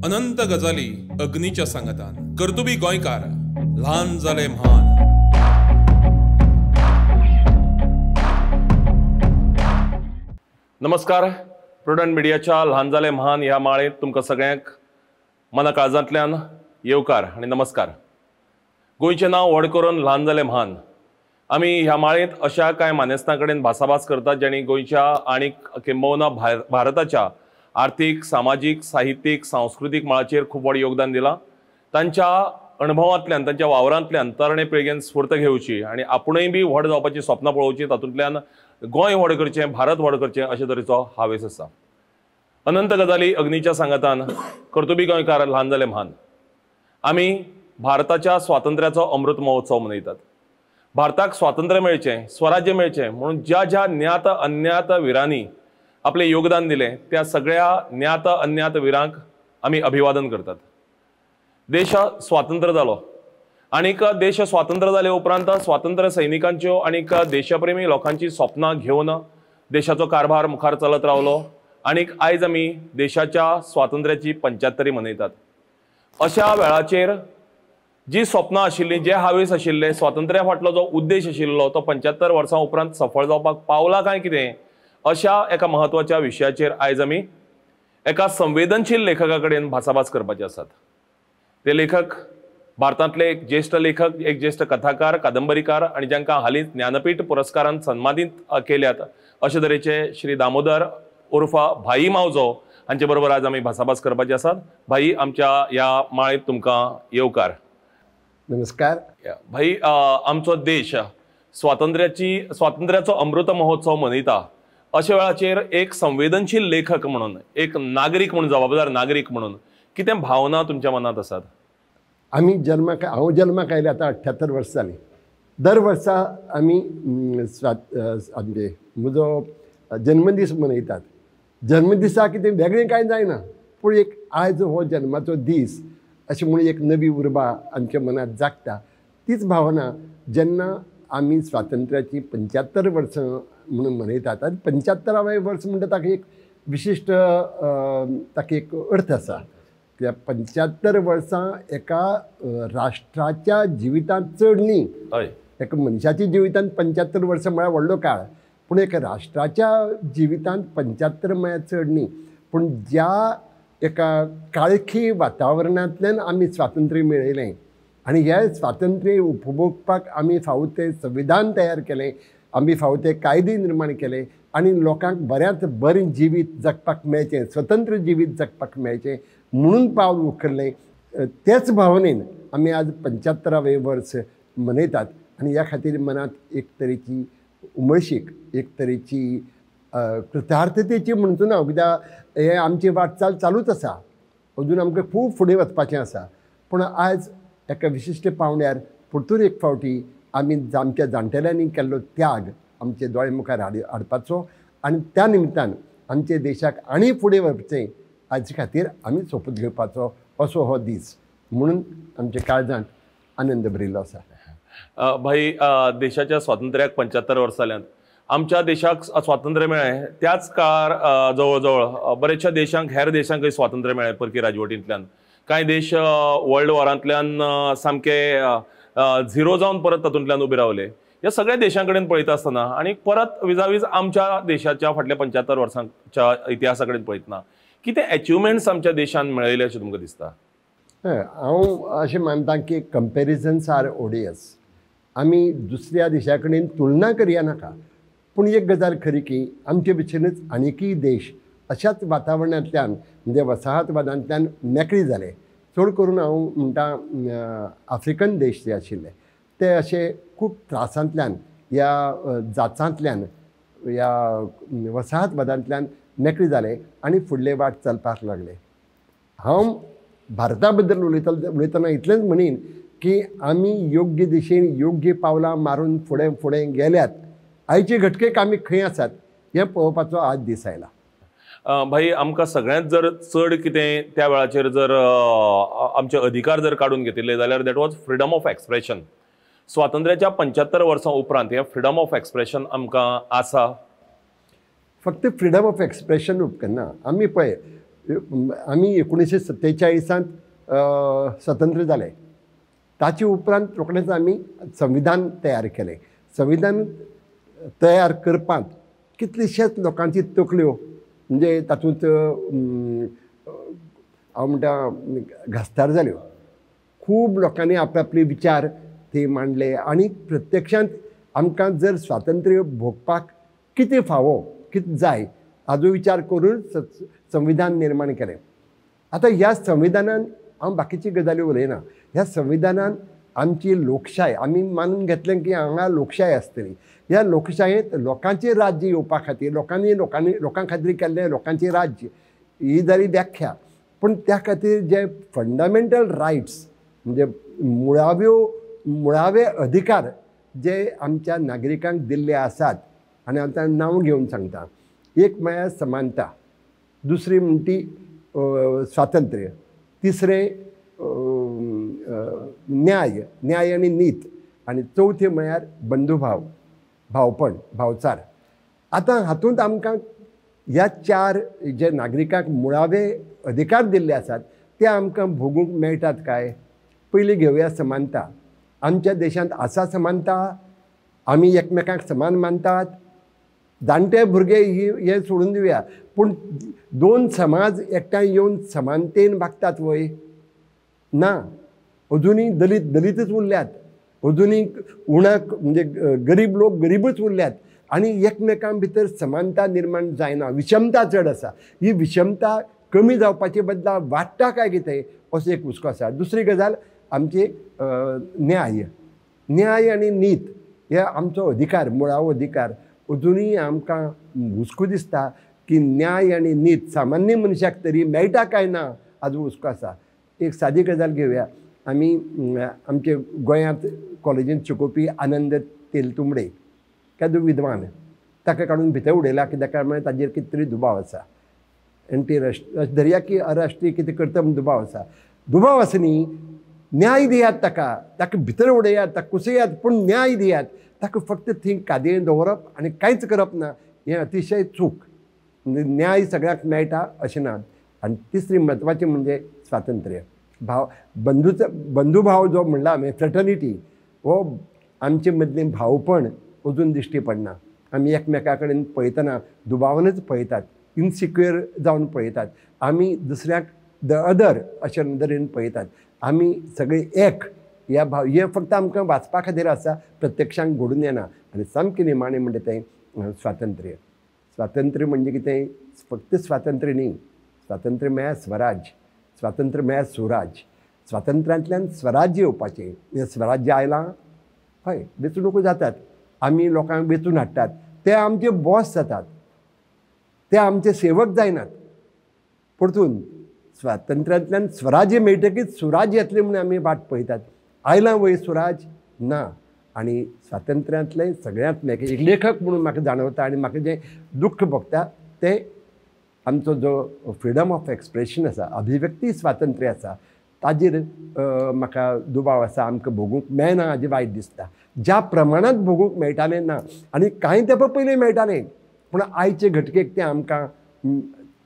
अनंत गजाली अग्नीच्या सांगातान. कर्तुबी गोंयकार, ल्हान जाले म्हान. नमस्कार, प्रुडंट मिडियाच्या ल्हान जाले म्हान ह्या माळेंत तुमकां सगळ्यांक मना काळजांतल्यान येवकार आनी नमस्कार. गोंयचें नांव व्हड करून ल्हान जाले म्हान आमी ह्या माळेंत अशा कांय मानेस्तां कडेन भासाभास करतात ज्यांणी गोंयच्या आनी किंबहुना भारताच्या आर्थीक, सामाजीक, साहित्यीक, सांस्कृतीक मळाचेर खूब व्हड योगदान दिलां. तांच्या अणभवांतल्यान, तांच्या वावरांतल्यान तरणे पिळगेन स्फूर्त घेवची आनी आपुणूय बी व्हड जावपाची स्वप्नां पळोवची, तातूंतल्यान गोंय व्हड करचें, भारत व्हड करचें अशे तरेचो हावेस आसा. अनंत गजाली अग्नीच्या सांगातान कर्तुबी गोंयकार, ल्हान जाले म्हान. आमी भारताच्या स्वातंत्र्याचो अमृत महोत्सव मनयतात. भारताक स्वातंत्र्य मेळचें, स्वराज्य मेळचें म्हणून ज्या ज्या ज्ञात अज्ञात विरांनी आपलें योगदान दिलें त्या सगळ्या ज्ञात अज्ञात विरांक आमी अभिवादन करतात. देश स्वातंत्र्य जालो आनीक देश स्वातंत्र्य जाले उपरांत स्वातंत्र्य सैनिकांच्यो आनीक देशप्रेमी लोकांची स्वप्नां घेवन देशाचो कारभार मुखार चलत रावलो आनीक आयज आमी देशाच्या स्वातंत्र्याची 75 मनयतात. अशा वेळाचेर जी स्वप्नां आशिल्लीं, जे हावेस आशिल्ले, स्वातंत्र्या फाटलो जो उद्देश आशिल्लो तो 75 वर्सां उपरांत सफळ जावपाक पावला काय कितें, अशा एका म्हत्वाच्या विशयाचेर आयज आमी एका संवेदनशील लेखका कडेन भासाभास करपाचे आसात. ते लेखक भारतांतले एक ज्येश्ठ लेखक, एक ज्येश्ठ कथाकार, कादंबरीकार आनी जांकां हालींच ज्ञानपीठ पुरस्कारान सन्मानीत केल्यात अशे तरेचे श्री दामोदर उर्फ भाई मावजो हांचे बरोबर आज आमी भासाभास करपाचे आसात. भाई, आमच्या ह्या माळेंत तुमकां येवकार. नमस्कार भाई. आमचो देश स्वातंत्र्याचो अमृत महोत्सव मनयता अशा वेळाचेर एक संवेदनशील लेखक म्हणून, एक नागरीक म्हणून, जबाबदार नागरीक म्हणून कितें भावना तुमच्या मनांत आसात? आमी जल्माक, हांव जल्माक आयले आतां 78 वर्सां जालीं. दर वर्सा आमी आमचे म्हजो जन्मदीस मनयतात. जन्मदिसा कितें वेगळें कांय जायना, पूण एक आयज हो जन्माचो दीस अशें म्हणून एक नवी उर्बा आमच्या मनांत जागता. तीच भावना जेन्ना आमी स्वातंत्र्याची 75 वर्सां म्हणून मनयतात आनी 75वें वर्स म्हणटा ताका एक विशिश्ट ताका एक अर्थ आसा. कित्याक 75 वर्सां एका राष्ट्राच्या जिवितांत चड न्ही, एका मनशाच्या जिवितांत 75 वर्सां म्हळ्यार व्हडलो काळ, पूण एका राष्ट्राच्या जिवितांत 75 म्हळ्यार चड न्ही. पूण ज्या एका काळखी वातावरणांतल्यान आमी स्वातंत्र्य मेळयलें आनी हें स्वातंत्र्य उपभोगपाक आमी फावो तें संविधान तयार केलें, आमी फावो ते कायदे निर्माण केले आनी लोकांक बऱ्यांत बरें जिवीत जगपाक मेळचें, स्वतंत्र जिवीत जगपाक मेळचें म्हणून पावल उखल्लें. तेच भावनेन आमी आज 75वें वर्स मनयतात आनी ह्या खातीर मनांत एक तरेची उमळशीक, एक तरेची कृतार्थतेची म्हणचो ना, कित्याक हें आमची वाटचाल चालूच आसा, अजून आमकां खूब फुडें वचपाचें आसा. पूण आयज एका विशिश्ट पावंड्यार परतून एक फावटी आमी आमच्या जाणटेल्यांनी केल्लो त्याग आमचे दोळे मुखार हाडपाचो आनी त्या निमतान आमच्या देशाक आनी फुडें व्हरचें हाचे खातीर आमी सोपूत घेवपाचो असो हो दीस म्हणून आमच्या काळजांत आनंद भरिल्लो आसा. भाई, देशाच्या स्वातंत्र्याक 75 वर्सां जाल्यांत. आमच्या देशाक स्वातंत्र्य मेळ्ळें त्याच काळार जवळ जवळ बरेचशा देशांक, हेर देशांकय स्वातंत्र्य मेळ्ळें परकी राजवटींतल्यान. कांय देश वर्ल्ड वॉरांतल्यान सामके झिरो जावन परत तातूंतल्यान उबे रावले. ह्या सगळ्या देशां कडेन पळयता आसतना आनी परत विजावीज आमच्या देशाच्या फाटल्या 75 वर्सांच्या इतिहासा कडेन पळयतना कितें एचिवमेंट्स आमच्या देशान मेळयले अशें तुमकां दिसता? हांव अशें मानता की कंपेरिजन्स आर ओडियस. आमी दुसऱ्या देशा कडेन तुलना करया नाका, पूण एक गजाल खरी की आमचे भशेनच आनीकय देश अशाच वातावरणांतल्यान म्हणजे वसाहतवादांतल्यान मेकळे जाले. चड करून हांव म्हणटा आफ्रिकन देश जे आशिल्ले ते अशे खूब त्रासांतल्यान, ह्या जाचांतल्यान, ह्या वसाहतवादांतल्यान मेकळे जाले आनी फुडले वाट चलपाक लागले. हांव भारता बद्दल उलयतना इतलेंच म्हणीन की आमी योग्य दिशेन योग्य पावलां मारून फुडें फुडें गेल्यात. आयचे घटकेक आमी खंय आसात हें पळोवपाचो आज दीस आयला. भाई, आमकां सगळ्यांत जर चड कितें त्या वेळाचेर जर आमचे अधिकार जर काडून घेतिल्ले जाल्यार that was freedom of expression. स्वातंत्र्याच्या 75 वर्सां उपरांत हें फ्रिडम ऑफ एक्सप्रेशन आमकां आसा? फक्त फ्रिडम ऑफ एक्सप्रेशन उपकारना. आमी पळय आमी 1947 स्वतंत्र जाले. ताचे उपरांत रोखडेंच आमी संविधान तयार केलें. संविधान तयार करपांत कितलेशेच लोकांची तकल्यो म्हणजे तातूंत हांव म्हणटा घास्तार जाल्यो. खूब लोकांनी आपले विचार ते मांडले आनी प्रत्यक्षांत आमकां जर स्वातंत्र्य भोगपाक कितें फावो, कितें जाय हाजो विचार करून संविधान निर्माण केलें. आतां ह्या संविधानान हांव बाकीची गजाली उलयना. ह्या संविधानान आमची लोकशाय आमी मानून घेतलें की हांगा लोकशाय आसतली. ह्या लोकशायेंत लोकांचें राज्य येवपा खातीर लोकांनी लोकांनी लोकां खातीर केल्लें लोकांचें राज्य ही जाली व्याख्या. पूण त्या खातीर जे फंडामेंटल रायट्स म्हणजे मुळावे अधिकार जे आमच्या नागरिकांक दिल्ले आसात आनी हांव तांचें नांव घेवन सांगता. एक म्हळ्यार समानता, दुसरी म्हणटी स्वातंत्र्य, तिसरें न्याय, न्याय आनी नीत, आनी चवथें म्हळ्यार बंधुभाव, भावपण, भावचार. आतां हातूंत आमकां ह्या चार जे नागरिकांक मुळावे अधिकार दिल्ले आसात ते आमकां भोगूंक मेळटात काय? पयलीं घेवया समानता. आमच्या देशांत आसा समानता? आमी एकमेकांक समान मानतात? जाणटे भुरगे ही हें सोडून दिवया, पूण दोन समाज एकठांय येवन समानतेन वागतात वय? ना. अजुनूय दलीत दलीतच उरल्यात, अजुनूय उणाक म्हणजे गरीब लोक गरीबच उरल्यात आनी एकमेकां भितर समानता निर्माण जायना, विषमता चड आसा. ही विषमता कमी जावपाचे बदला वाडटा काय कितें असो एक हुस्को आसा. दुसरी गजाल आमची न्याय, न्याय आनी नीत हे आमचो अधिकार, मुळावो अधिकार. अजुनूय आमकां हुस्को दिसता की न्याय आनी नीत सामान्य मनशाक तरी मेळटा काय ना हाजो हुस्को आसा. एक सादी गजाल घेवया. आमी आमचे गोंयांत कॉलेजींत शिकोवपी आनंद तेलतुंबडे केदो विद्वान, ताका काडून भितर उडयला कित्याक काय म्हळ्यार ताजेर कितें तरी दुबाव आसा. एंटी राष्ट्र दर्या की अराष्ट्रीय कितें करता म्हूण दुबाव आसा. दुबाव आसा न्ही, न्याय दियात ताका, ताका भितर उडयात, ताका कुसयात, पूण न्याय दियात. ताका फक्त थंय कादयेन दवरप आनी कांयच करप ना हें अतिशय चूक. न्याय सगळ्यांक मेळटा अशें ना. आनी तिसरी म्हत्वाची म्हणजे स्वातंत्र्य, भाव, बंधूचो बंधुभाव जो म्हणला हांवें, फ्रेटर्निटी, हो आमचे मदलें भावपण अजून दिश्टी पडना. आमी एकमेका कडेन पळयतना दुबावानच पळयतात, इनसिक्युअर जावन पळयतात. आमी दुसऱ्याक the other अशे नदरेन पळयतात. आमी सगळे एक ह्या भाव हें फक्त आमकां वाचपा खातीर आसा, प्रत्यक्षांत घडून येना. आनी सामकें निमाणें म्हणटा तें स्वातंत्र्य. स्वातंत्र्य म्हणजे कितें? फक्त स्वातंत्र्य न्ही, स्वातंत्र्य म्हळ्यार स्वराज, स्वातंत्र्य म्हळ्यार सुराज. स्वातंत्र्यांतल्यान स्वराज्य येवपाचें. हें स्वराज्य आयलां? हय, वेंचणुको जातात, आमी लोकांक वेंचून हाडटात, ते आमचे बॉस जातात, ते आमचे सेवक जायनात. परतून स्वातंत्र्यांतल्यान स्वराज्य मेळटकीच सुराज्य येतलें म्हूण आमी वाट पळयतात. आयलां वय सुराज? ना. आनी स्वातंत्र्यांतलें सगळ्यांत एक लेखक म्हणून म्हाका जाणवता आनी म्हाका जें दुख्ख भोगता तें आमचो जो फ्रिडम ऑफ एक्सप्रेशन आसा, अभिव्यक्ती स्वातंत्र्य आसा, ताजेर म्हाका दुबाव आसा. आमकां भोगूंक मेळना हाजें वायट दिसता. ज्या प्रमाणांत भोगूंक मेळटालें ना, आनी कांय तेंपा पयलीं मेळटालें, पूण आयचे घटकेक तें आमकां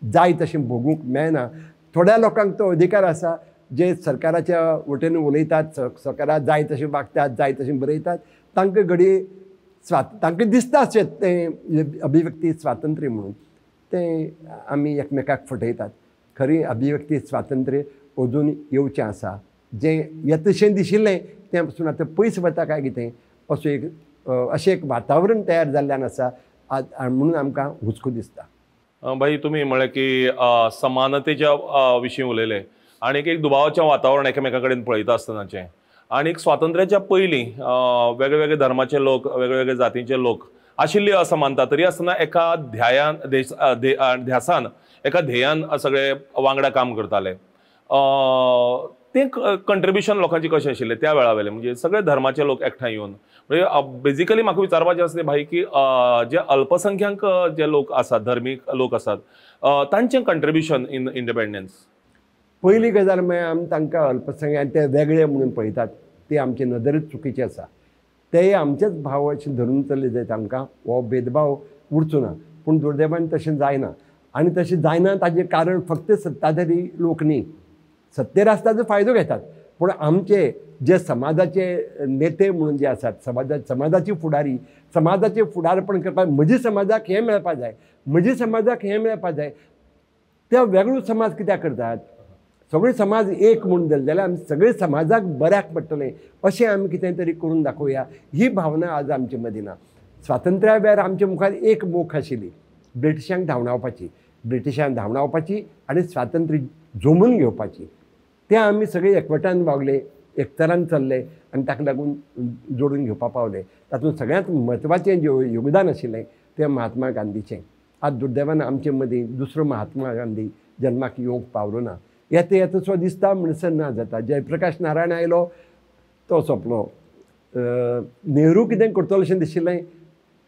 जाय तशें भोगूंक मेळना. थोड्या लोकांक तो अधिकार आसा जे सरकाराच्या वटेन उलयतात, सरकाराक जाय तशें वागतात, जाय तशें बरयतात, तांकां घडये तांकां दिसता अशें तें अभिव्यक्ती स्वातंत्र्य म्हणून, तें आमी एकमेकाक फटयतात. खरी अभिव्यक्ती स्वातंत्र्य अजून येवचें आसा. जें येतशें दिशिल्लें तें पसून आतां पयस वता काय कितें असो एक अशें एक वातावरण तयार जाल्ल्यान आसा म्हणून आमकां हुस्को दिसता. भाई, तुमी म्हळें की समानतेच्या विशीं उलयले आनी एक दुबावाचें वातावरण एकामेका कडेन पळयता आसतनाचें, आनी स्वातंत्र्याच्या पयलीं वेगळे वेगळे धर्माचे लोक, वेगळे वेगळे जातीचे लोक आशिल्ली असमानता, तरी आसतना एका ध्यायान ध्यासान, एका ध्येयान सगळे वांगडा काम करताले. तें कंट्रिब्युशन लोकांचें कशें आशिल्लें त्या वेळा वयलें? म्हणजे सगळे धर्माचे लोक एकठांय येवन, म्हणजे बेजिकली म्हाका विचारपाचें आसलें भाई की जे अल्पसंख्याक जे लोक आसात, धर्मीक लोक आसात, तांचें कंट्रिब्युशन इन इंडिपेंडन्स. पयली गजाल म्हळ्यार आमी तांकां अल्पसंख्याक ते वेगळे म्हणून पळयतात, ते आमचे नदरेच चुकीचे आसा. ते आमचेच भाव अशें धरून चल्ले जायत, आमकां हो भेदभाव उरचो ना. पूण दुर्दैवान तशें जायना. आनी तशें जायना ताजें कारण फक्त सत्ताधारी लोक न्ही, सत्तेर आसता ताजो फायदो घेतात, पूण आमचे जे समाजाचे नेते म्हणून जे आसात, समाजाची फुडारी, समाजाचें फुडारपण करपाक म्हज्या समाजाक हें मेळपा जाय, म्हज्या समाजाक हें मेळपा जाय, त्या वेगळो समाज कित्याक करतात? सगळे समाज एक म्हूण जाले जाल्यार आमी सगळे समाजाक बऱ्याक पडटलें अशें आमी कितें तरी करून दाखोवया ही भावना आज आमचे मदीं ना. स्वातंत्र्या वेळार आमच्या मुखार एक मोख आशिल्ली, ब्रिटिशांक धांवडावपाची, ब्रिटिशांक धांवडावपाची आनी स्वातंत्र्य जोमून घेवपाची. तें आमी सगळे एकवटान वागले, एकचारान चल्ले आनी ताका लागून जोडून घेवपाक पावले. तातूंत सगळ्यांत म्हत्वाचें जें योगदान आशिल्लें तें महात्मा गांधीचें. आज दुर्दैवान आमचे मदीं दुसरो महात्मा गांधी जन्माक येवंक पावलो ना. येता येता सो दिसता म्हणसर ना जाता. जयप्रकाश नारायण आयलो तो सोंपलो, नेहरू कितें करतलो अशें दिशिल्लें,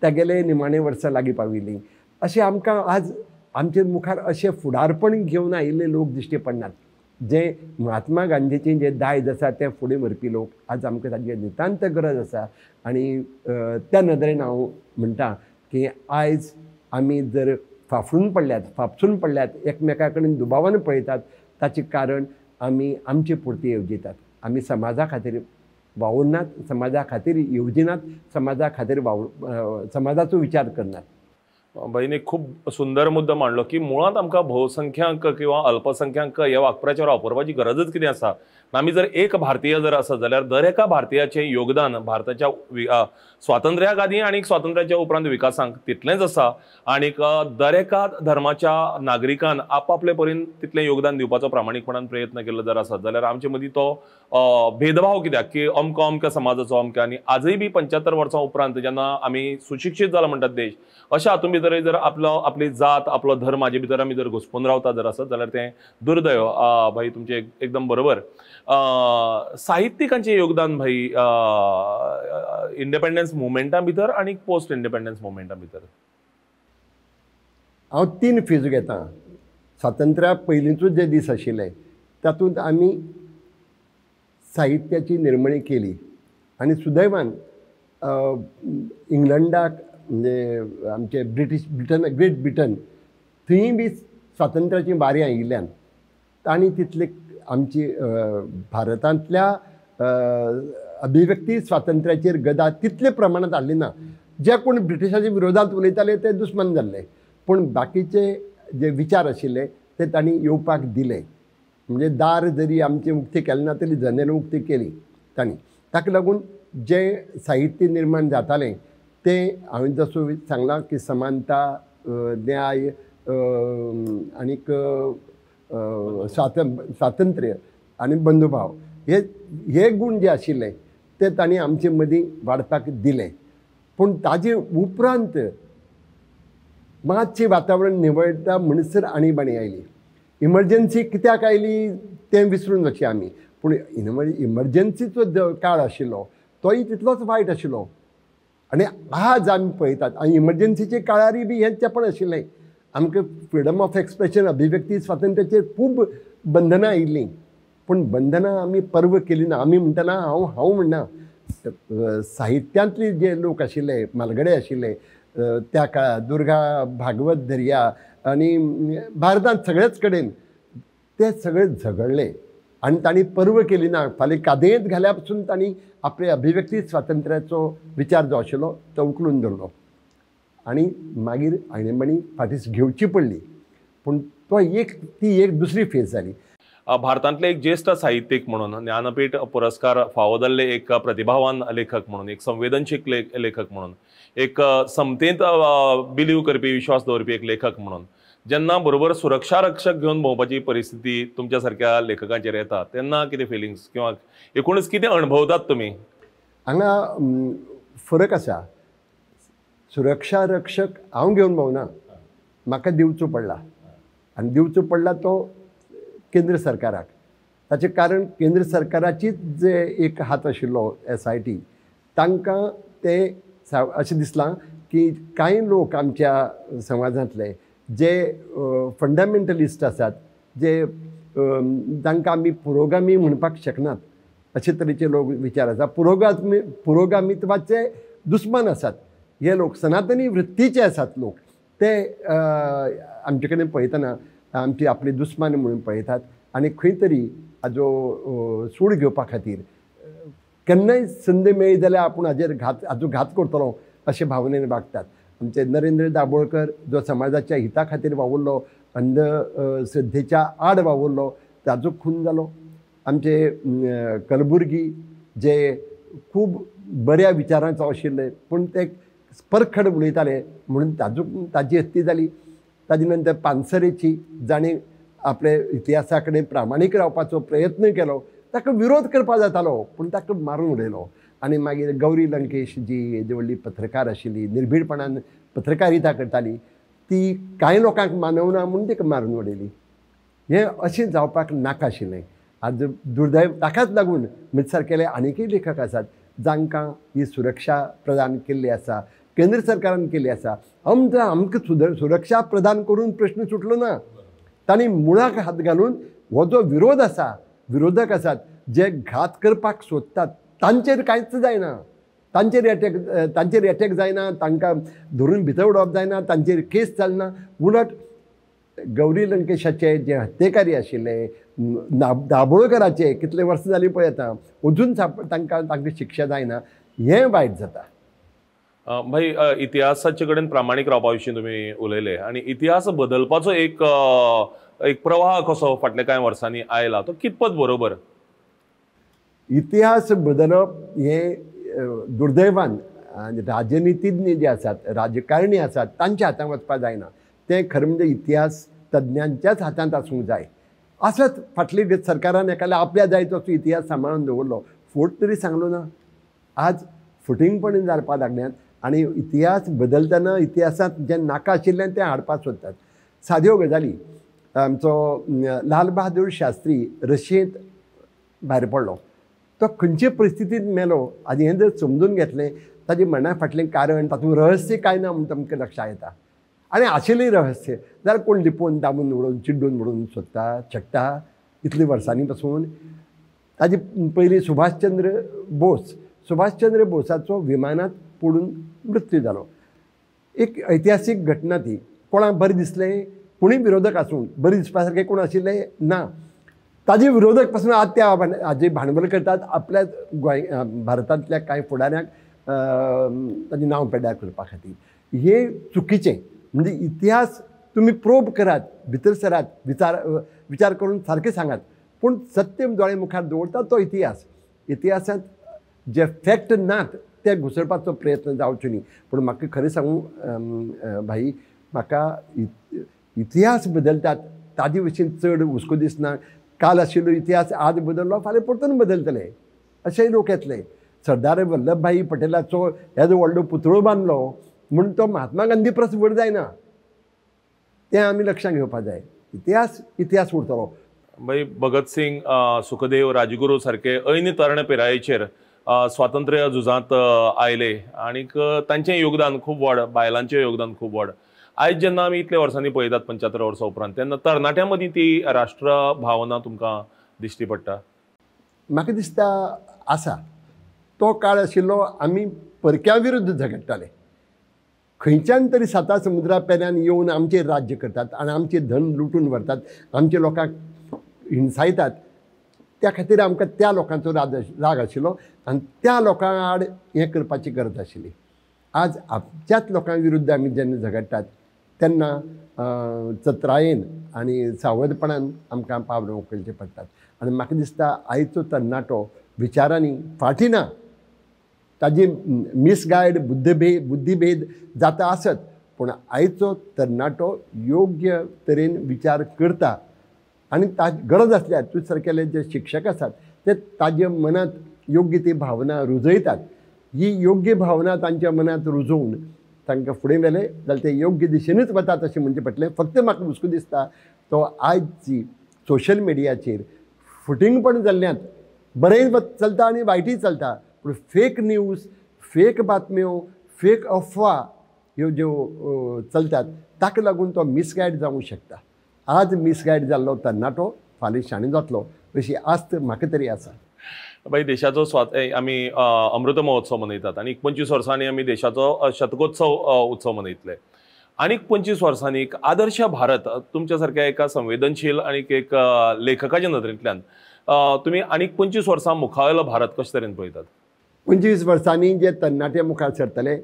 तागेले निमाणे वर्सां लागीं पाविल्लीं. अशें आमकां आज आमचे मुखार अशें फुडारपण घेवन आयिल्ले लोक दिश्टी पडनात. जे महात्मा गांधीचें जें दायज आसा तें फुडें व्हरपी लोक आज आमकां ताची नितांत गरज आसा. आनी त्या नदरेन हांव म्हणटा की आयज आमी जर फाफडून पडल्यात, फापसून पडल्यात, एकमेका कडेन दुबावान पळयतात, ताचें कारण आमी आमचे पुरती येवजितात. आमी समाजा खातीर वावुरनात, समाजा खातीर येवजिनात, समाजा खातीर समाजाचो विचार करनात. भाईने खूब सुंदर मुद्दो मांडलो की मुळांत आमकां बहुसंख्याक किंवा अल्पसंख्याक ह्या वाक्प्रचार वापरपाची गरजच कितें आसा. आमी जर एक भारतीय जर आसत जाल्यार दर एका भारतीयाचें योगदान भारताच्या स्वातंत्र्याक आदीं आनी स्वातंत्र्याच्या उपरांत विकासांक तितलेंच आसा. आनीक दर एका धर्माच्या नागरिकान आपापले परीन तितलें योगदान दिवपाचो प्रामाणीकपणान प्रयत्न केल्लो जर आसत जाल्यार आमचे मदीं तो भेदभाव कित्याक की अमको अमक्या समाजाचो अमक्या. आनी आजय बी 75 वर्सां उपरांत जेन्ना आमी सुशिक्षीत जाला म्हणटात देश, अशा हातूंत भितर जर आपलो आपली जात आपलो धर्म हाजे भितर आमी जर घुस्पून रावता जर आसत जाल्यार तें दुर्दैव. भाई तुमचें एकदम बरोबर. साहित्यिकांचें योगदान भाई इंडिपेंडन्स मुवमेंटा भितर आनी पोस्ट इंडिपेंडन्स मुवमेंटा भितर. हांव 3 फेज घेता. स्वातंत्र्या पयलींचो जे दीस आशिल्ले तातूंत आमी साहित्याची निर्मणी केली आनी सुदैवान इंग्लंडाक म्हणजे आमचे ब्रिटीश ब्रिटन, ग्रेट ब्रिटन थंय बी स्वातंत्र्याची वारी आयिल्ल्यान तांणी तितले आमची भारतांतल्या अभिव्यक्ती स्वातंत्र्याचेर गदा तितले प्रमाणांत हाडली ना. जे कोण ब्रिटिशाच्या विरोधांत उलयताले ते दुस्मान जाल्ले, पूण बाकीचे जे विचार आशिल्ले ते तांणी येवपाक दिले. म्हणजे दार जरी आमचें उक्तें केलें ना तरी जनेल उक्तें केली तांणी. ताका लागून जें साहित्य निर्माण जातालें तें हांवें जसो सांगलां की समानता, न्याय आनीक स्वातंत्र्य आनी बंधुभाव हे हे गूण जे आशिल्ले ते तांणी आमचे मदीं वाडपाक दिले. पूण ताजे उपरांत मातशें वातावरण निवळटा म्हणसर आणीबाणी आयली. इमर्जन्सी कित्याक आयली तें विसरून वचचें आमी, पूण इमर्जन्सीचो काळ आशिल्लो तोय तितलोच वायट आशिल्लो. आनी आज आमी पळयतात आनी इमर्जन्सीच्या काळारूय बी हेंच चेपण आशिल्लें. आमकां फ्रिडम ऑफ एक्सप्रेशन, अभिव्यक्ती स्वातंत्र्याचेर खूब बंधनां आयिल्लीं, पूण बंधनां आमी पर्व केली ना. आमी म्हणटना हांव हांव म्हणना, साहित्यांतले जे लोक आशिल्ले, म्हालगडे आशिल्ले त्या काळार, दुर्गा भागवत धरया आनी भारतांत सगळेच कडेन ते सगळे झगडले आनी तांणी पर्व केली ना. फाल्यां कादयेंत घाल्या पसून तांणी आपले अभिव्यक्ती स्वातंत्र्याचो विचार जो आशिल्लो तो उखलून धरलो आनी मागीर आणीबाणी फाटीं घेवची पडली. पूण तो एक ती एक दुसरी फेज जाली. भारतांतले एक ज्येष्ठ साहित्यिक म्हणून, ज्ञानपीठ पुरस्कार फावो जाल्ले एक प्रतिभावान लेखक म्हणून, एक संवेदनशील लेखक म्हणून, एक समतेंत बिलीव करपी, विश्वास दवरपी एक लेखक म्हणून जेन्ना बरोबर सुरक्षा रक्षक घेवन भोंवपाची परिस्थिती तुमच्या सारक्या लेखकांचेर येता तेन्ना कितें फिलिंग्स किंवा एकूणच कितें अणभवतात तुमी? हांगा फरक आसा. सुरक्षा रक्षक हांव घेवन भोंवना, म्हाका दिवचो पडला आनी दिवचो पडला तो केंद्र सरकाराक. ताचें कारण केंद्र सरकाराचीच जे एक हात आशिल्लो SIT, तांकां तें अशें दिसलां की कांय लोक आमच्या समाजांतले जे फंडामेंटलिस्ट आसात, जे तांकां आमी पुरोगामी म्हणपाक शकनात अशे तरेचे लोक विचार आसा, पुरोगामित्वाचे दुस्मान आसात हे लोक, सनातनी वृत्तीचे आसात लोक, ते आमचे कडेन पळयतना आमची आपली दुस्मान म्हणून पळयतात आनी खंय तरी हाजो सूड घेवपा खातीर केन्नाय संद मेळ्ळी जाल्यार आपूण हाजेर घात हाजो घात करतलो अशे भावनेन वागतात. आमचे नरेंद्र दाबोळकर जो समाजाच्या हिता खातीर वावुरलो, अंधश्रद्धेच्या आड वावुरलो, ताजो खून जालो. आमचे कलबुर्गी जे खूब बऱ्या विचारांचो आशिल्ले पूण ते परखड उलयताले म्हणून ताजो ताजी हत्ती जाली. ताजे नंतर पानसरेची जाणें आपले इतिहासा कडेन प्रामाणीक रावपाचो प्रयत्न केलो ताका विरोध करपा जातालो पूण ताका मारून उडयलो. आनी मागीर गौरी लंकेश जी येदी व्हडली पत्रकार आशिल्ली, निर्भीडपणान पत्रकारिता करताली, ती कांय लोकांक मानवना म्हूण तिका मारून उडयली. हें अशें जावपाक नाका आशिल्लें. आज दुर्दैव ताकाच लागून म्हजे सारकेले आनीकय लेखक आसात जांकां ही सुरक्षा प्रदान केल्ली आसा, केंद्र सरकारान केल्ली आसा. आमकां आमकां सुरक्षा प्रदान करून प्रश्न सुटलो ना, तांणी मुळाक हात घालून हो जो विरोध आसा, विरोधक आसात जे घात करपाक सोदतात तांचेर कांयच जायना, तांचेर एटॅक जायना, तांकां धरून भितर उडोवप जायना, तांचेर केस चलना. उलट गौरी लंकेशाचे जे हत्येकारी आशिल्ले, दाबोळकराचे कितले वर्सां जालीं पळय आतां अजून तांकां तांकां शिक्षा जायना, हें वायट जाता. भाई, इतिहासाचे कडेन प्रामाणीक रावपा विशीं तुमी उलयले आनी इतिहास बदलपाचो एक एक प्रवाह कसो फाटल्या कांय वर्सांनी आयला तो कितपत बरोबर? इतिहास बदलप हें दुर्दैवान राजनितीज्ञ जे आसात, राजकारणी आसात तांच्या हातांत वचपाक जायना. तें खरें म्हणजे इतिहास तज्ञांच्याच हातांत आसूंक जाय. आसत फाटली सरकारान एकाल्या आपल्या जाय तसो इतिहास सांबाळून दवरलो, फट तरी सांगलो ना. आज फटींगपण जावपाक लागल्यात आनी इतिहास बदलतना इतिहासांत जें नाका आशिल्लें तें हाडपाक सोदतात. साद्यो गजाली, आमचो लाल बहादूर शास्त्री रशियेंत भायर पडलो, तो खंयचे परिस्थितींत मेलो आनी हें जर समजून घेतलें ताजें मरणा फाटलें कारण, तातूंत रहस्य कांय ना म्हूण तुमकां लक्षांत येता. आनी आशिल्लें रहस्य जाल्यार कोण लिपोवन दामून उडोवन चिड्डून उडोवन सोदता छेडटा इतले वर्सांनी पासून. ताजे पयलीं सुभाषचंद्र बोस, सुभाषचंद्र बोसाचो विमानांत पडून मृत्यू जालो. एक ऐतिहासीक घटना ती. कोणाक बरें दिसलें? कोणूय विरोधक आसूं बरें दिसपा सारकें कोण आशिल्लें ना. ताजे विरोधक पासून आज त्या हाजे भांडवल करतात, आपल्या गोंय भारतांतल्या कांय फुडाऱ्यांक ताजें नांव पेड्ड्यार करपा खातीर. हें चुकीचें. म्हणजे इतिहास तुमी प्रोब करात, भितर सरात, विचार करून सारकें सांगात, पूण सत्य दोळे मुखार दवरता तो इतिहास. इतिहासांत जे फॅक्ट नात ते घुसळपाचो प्रयत्न जावचो न्ही. पूण म्हाका खरें सांगू भाई, म्हाका इतिहास बदलतात ताजे विशीं चड हुस्को दिसना. काल आशिल्लो इतिहास आज बदललो, फाल्यां परतून बदलतले अशेंय लोक येतले. सरदार वल्लभभाई पटेलाचो येदो व्हडलो पुतळो बांदलो म्हूण तो महात्मा गांधी परस व्हड जायना, तें आमी लक्षांत घेवपाक जाय. इतिहास इतिहास उरतलो. भाई, भगत सिंग, सुखदेव, राजगुरू सारके ऐन तरणे पिरायेचेर स्वातंत्र्य झुजांत आयले आनीक तांचें योगदान खूब व्हड, बायलांचें योगदान खूब व्हड. आयज जेन्ना आमी इतले वर्सांनी पळयतात 75 वर्सां उपरांत, तेन्ना तरणाट्यां मदीं ती राष्ट्र भावना तुमकां दिश्टी पडटा? म्हाका दिसता आसा. तो काळ आशिल्लो आमी परक्या विरुद्ध झगडटाले, खंयच्यान तरी साता समुद्रा पेल्यान येवन आमचेर राज्य करतात आनी आमचें धन लुटून व्हरतात, आमच्या लोकांक हिणसायतात. त्या खातीर आमकां त्या लोकांचो राग आशिल्लो आनी त्या लोकां आड हें करपाची गरज आशिल्ली. आज आमच्याच लोकां विरुद्ध आमी जेन्ना झगडटात तेन्ना चत्रायेन आनी सावधपणान आमकां पावलां उखलचीं पडटात. आनी म्हाका दिसता आयचो तरणाटो विचारांनी फाटीं ना, ताजी मिसगायड बुद्धिभेद जाता आसत, पूण आयचो तरणाटो योग्य तरेन विचार करता आनी गरज आसल्यार तुज सारकेले जे शिक्षक आसात ते ताजे मनांत योग्य ती भावना रुजयतात. ही योग्य भावना तांच्या मनांत रुजोवन तांकां फुडें व्हेलें जाल्यार ते योग्य दिशेनूच वतात अशें म्हणचें पडटलें. फक्त म्हाका हुस्को दिसता तो आयज जी सोशल मिडियाचेर फटींगपण जाल्ल्यांत बरेंय चलता आनी वायटूय चलता, पूण फेक न्यूज, फेक बातम्यो, फेक अफवा ह्यो ज्यो चलतात ताका लागून तो मिसगायड जावंक शकता. आज मिसगायड जाल्लो तरणाटो फाल्यां शाणो जातलो अशी आस्त म्हाका तरी आसा. बाई, देशाचो आमी अमृत महोत्सव मनयतात आनी 25 वर्सांनी आमी देशाचो शतकोत्सव उत्सव मनयतले. आनीक 25 वर्सांनी एक आदर्श भारत तुमच्या सारक्या एका संवेदनशील आनी एक लेखकाच्या नदरेंतल्यान तुमी आनीक 25 वर्सां मुखावेलो भारत कशे तरेन पळयतात? 25 वर्सांनी जे तरणाटे मुखार सरतले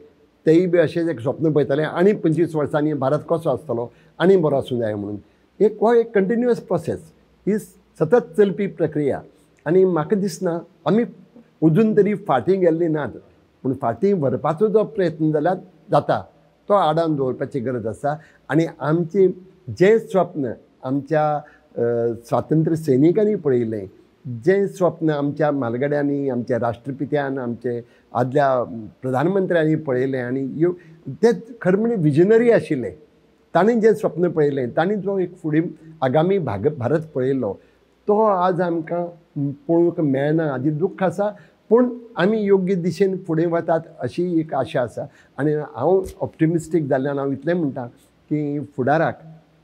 तेय बी अशेंच एक स्वप्न पळयतले आनी 25 वर्सांनी भारत कसो आसतलो आनी बरो आसूं जाय म्हणून. एक हो एक कंटिन्युअस प्रोसेस, ही सतत चलपी प्रक्रिया. आनी म्हाका दिसना आमी अजून तरी फाटीं गेल्ली नात, पूण फाटीं व्हरपाचो जो प्रयत्न जाल्यार जाता तो आडावन दवरपाची गरज आसा. आनी आमचें जें स्वप्न आमच्या स्वातंत्र्य सैनिकांनी पळयलें, जें स्वप्न आमच्या म्हालगड्यांनी, आमच्या राष्ट्रपित्यान, आमचे आदल्या प्रधानमंत्र्यांनी पळयलें आनी ते खरें म्हणजे विजनरी आशिल्ले, तांणी जें स्वप्न पळयलें, तांणी जो एक फुडें आगामी भारत पळयलो तो आज आमकां पळोवंक मेळना हाजी दुख्ख आसा. पूण आमी योग्य दिशेन फुडें वतात अशी एक आशा आसा. आनी हांव ऑप्टिमिस्टीक जाल्ल्यान हांव इतलें म्हणटा की फुडाराक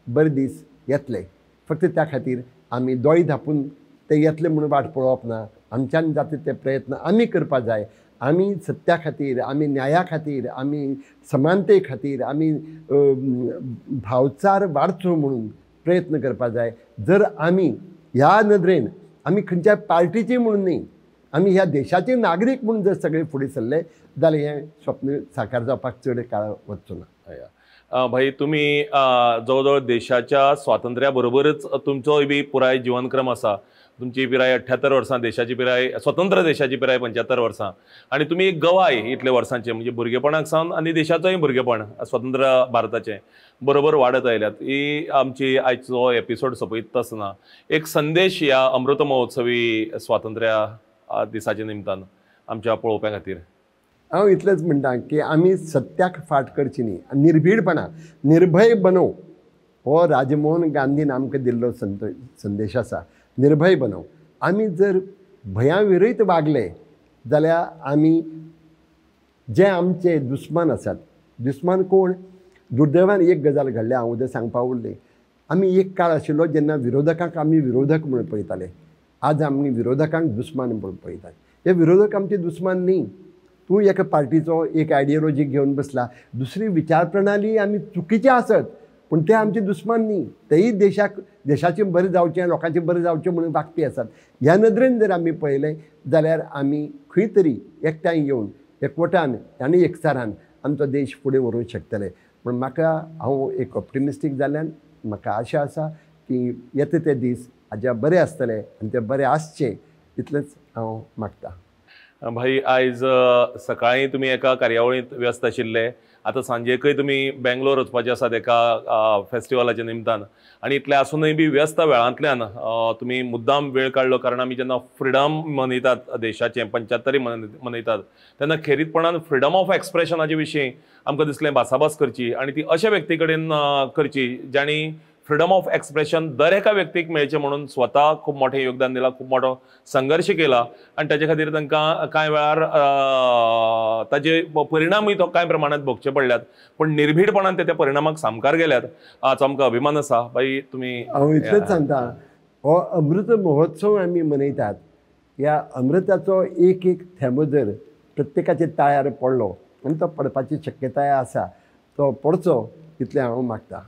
बरे दीस येतले. फक्त त्या खातीर आमी दोळे धांपून ते येतले म्हणून वाट पळोवप ना. आमच्यान जाता ते प्रयत्न आमी करपा जाय. आमी सत्या खातीर, आमी न्याया खातीर, आमी समानते खातीर, आमी भावचार वाडचो म्हणून प्रयत्न करपा जाय. जर आमी ह्या नदरेन, आमी खंयच्याय पार्टीची म्हणून न्ही, आमी ह्या देशाचे नागरीक म्हणून जर सगळे फुडें सरले जाल्यार हें स्वप्न साकार जावपाक चड काळ वचचो ना. भाई, तुमी जवळ जवळ देशाच्या स्वातंत्र्या बरोबरच तुमचोय बी पुराय जिवनक्रम आसा. तुमची पिराय 78 वर्सां, देशाची पिराय, स्वतंत्र देशाची पिराय 75 वर्सां, आनी तुमी एक गवाय इतले वर्सांचे, म्हणजे भुरगेपणाक सावन आनी देशाचोय भुरगेपण स्वतंत्र भारताचें बरोबर वाडत आयल्यात. ही आमची आयचो एपिसोड सोंपयता आसतना एक संदेश ह्या अमृत महोत्सवी स्वातंत्र्या दिसाच्या निमतान आमच्या पळोवप्या खातीर. हांव इतलेंच म्हणटा की आमी सत्याक फाट करची न्ही. निर्भीडपणा, निर्भय बनव हो राजमोहन गांधीन आमकां दिल्लो संदेश आसा. निर्भय बनव. आमी जर भंया विरयत वागले जाल्यार आमी जे आमचे दुस्मान आसात, दुस्मान कोण? दुर्दैवान एक गजाल घडल्या, हांव उद्या सांगपा उरलें. आमी एक काळ आशिल्लो जेन्ना विरोधकांक आमी विरोधक म्हणून पळयताले, आज आमी विरोधकांक दुस्मान म्हणून पळयतात. हे विरोधक आमचे दुस्मान न्ही. तूं एका पार्टीचो एक आयडियोलॉजी घेवन बसला, दुसरी विचार प्रणाली आमी चुकीची आसत पूण ते आमचे दुस्मान न्ही. तेय देशाक, देशाचें बरें जावचें, लोकांचें बरें जावचें म्हणून वागपी आसात. ह्या नदरेन जर आमी पळयलें जाल्यार आमी खंय तरी एकठांय येवन एकवटान आनी एकचारान आमचो देश फुडें व्हरूंक शकतले. पूण म्हाका, हांव एक ऑप्टिमिस्टीक जाल्ल्यान म्हाका आशा आसा की येता ते दीस हाज्या बरे आसतले आनी ते बरे आसचे इतलेंच हांव मागता. भाई, आयज सकाळीं तुमी एका कार्यावळींत व्यस्त आशिल्ले, आतां सांजेकय तुमी बेंगलोर वचपाचे आसात एका फेस्टिवलाच्या निमतान, आनी इतलें आसूनय बी व्यस्त वेळांतल्यान तुमी मुद्दाम वेळ काडलो, कारण आमी जेन्ना फ्रिडम मनयतात देशाचें 75 मनयतात तेन्ना खेरीतपणान फ्रिडम ऑफ एक्सप्रेशनाचे विशीं आमकां दिसलें भासाभास करची आनी ती अशा व्यक्ती कडेन करची जांणी फ्रिडम ऑफ एक्सप्रेशन दर एका व्यक्तीक मेळचें म्हणून स्वता खूब मोठें योगदान दिलां, खूब मोठो संघर्श केला आनी ताजे खातीर तांकां कांय वेळार ताजे परिणामूय तो कांय प्रमाणांत भोगचे पडल्यात, पूण निर्भीडपणान ते त्या परिणामाक सामकार गेल्यात हाचो आमकां अभिमान आसा. बाई, तुमी हांव इतलेंच सांगता, हो अमृत महोत्सव आमी मनयतात, ह्या अमृताचो एक एक थेंबो जर प्रत्येकाच्या ताळ्यार पडलो आनी तो पडपाची शक्यताय आसा, तो पडचो इतलें हांव मागता.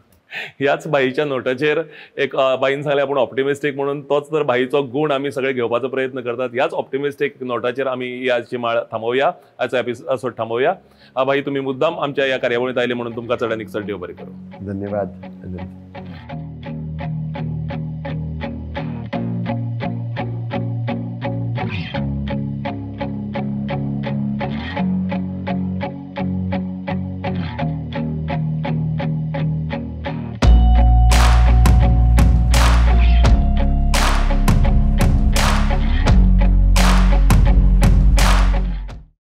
ह्याच बाईच्या नोटाचेर एक बाईन सांगलें आपूण ऑप्टिमिस्टीक म्हणून, तोच तर बाईचो गूण आमी सगळे घेवपाचो प्रयत्न करतात. ह्याच ऑप्टिमिस्टीक नोटाचेर आमी ही आजची माळ थांबोवया, आजचो एपिसोड थांबोवया. बाई, तुमी मुद्दाम आमच्या ह्या कार्यावळींत आयले म्हणून तुमकां चड आनी चड देव बरें करूं. धन्यवाद.